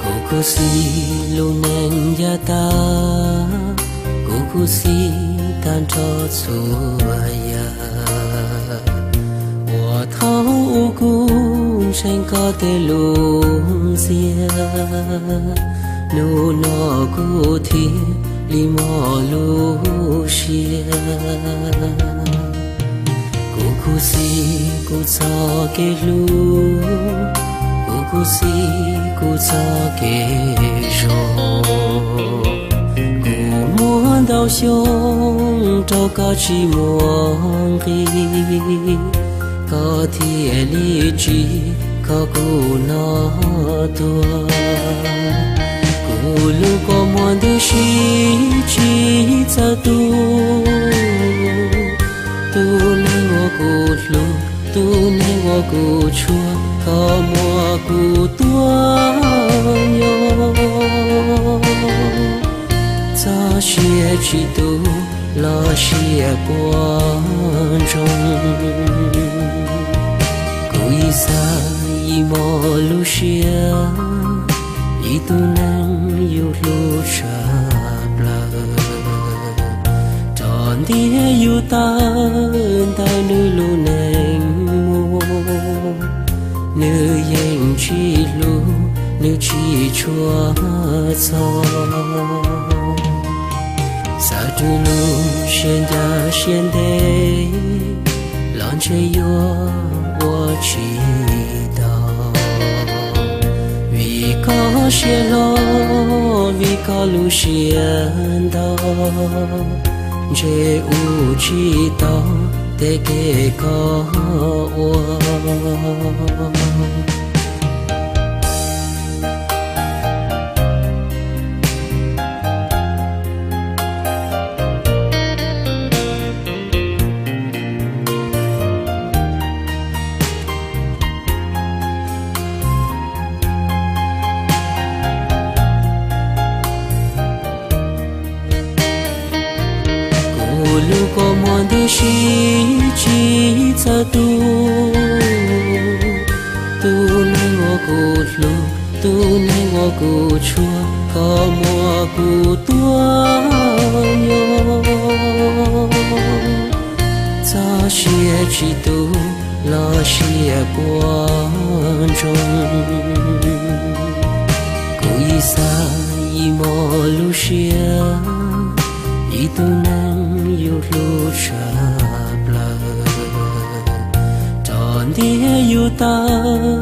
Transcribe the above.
Kuv khuv xim lub neej yav tas, kuv khuv xim tag nrho txhua yam uas thaum ub kuv ntseeg koj tej lus ntxias. Hnub no kuv thiaj li muaj lub siab. Kuv khuv xim kuv txoj kev hlub, kuv khuv xim kuv txoj kev zoo. Kuv muaj ntau xyoo rau koj tsis muaj nqis, koj thiaj li tsis kho kuv no tuag. Kuv lub kua muag ntws si tsis txawj tu, tus neeg uas kuv hlub, tus neeg uas kuv tshua, koj muab kuv tuaj nyob. Txoj sia tsis tu los sia puas ntsoog. Kuv ib xav ib mos lub siab, ib tug neeg yus hlub tshaj plaws. Rau ntiag yus tawm ntawm nws lub neej mus, nws yeej tsis hlub, nws tsis tshua txog. Xav rau lub siab ncaj siab ntev los ntshe yuav ua tsis tau. Vim koj siab hlob, vim koj lub siab ntau, ntshe ua tsis tau tej kev koj ua. Kuv lub kua muag ntws si tsis txawj tu, tus neeg uas kuv hlub, tus neeg uas kuv tshua, koj muab kuv tuaj nyob. Txoj sia tsis tu los sia puas ntsoog. Kuv ib xav ib mos lub siab, ib tug neeg yus hlub tshaj plaws. Rau ntiag yus tawm